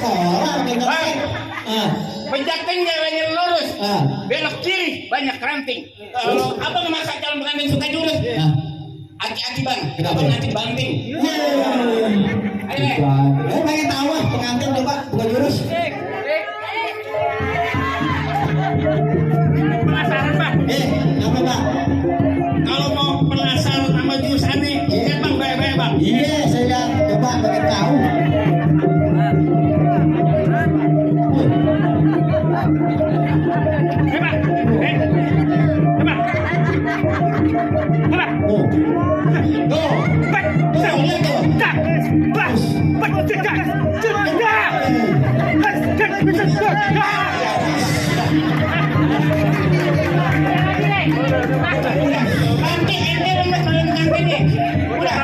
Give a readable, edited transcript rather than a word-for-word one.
sekolah gitu. Penjating jalannya lurus, belok kiri banyak ranting. Kalau abang masak calon pengantin suka jurus, hati-hati bang, abang nanti banting. Ayo, pengen tahu pengantin coba buka jurus. penasaran bang? Apa bang? Kalau mau penasaran sama jurus aneh, ya bang, baik-baik bang. Iya, saya coba pengen tahu. Nanti ini rumah kalian nanti nih. Udah.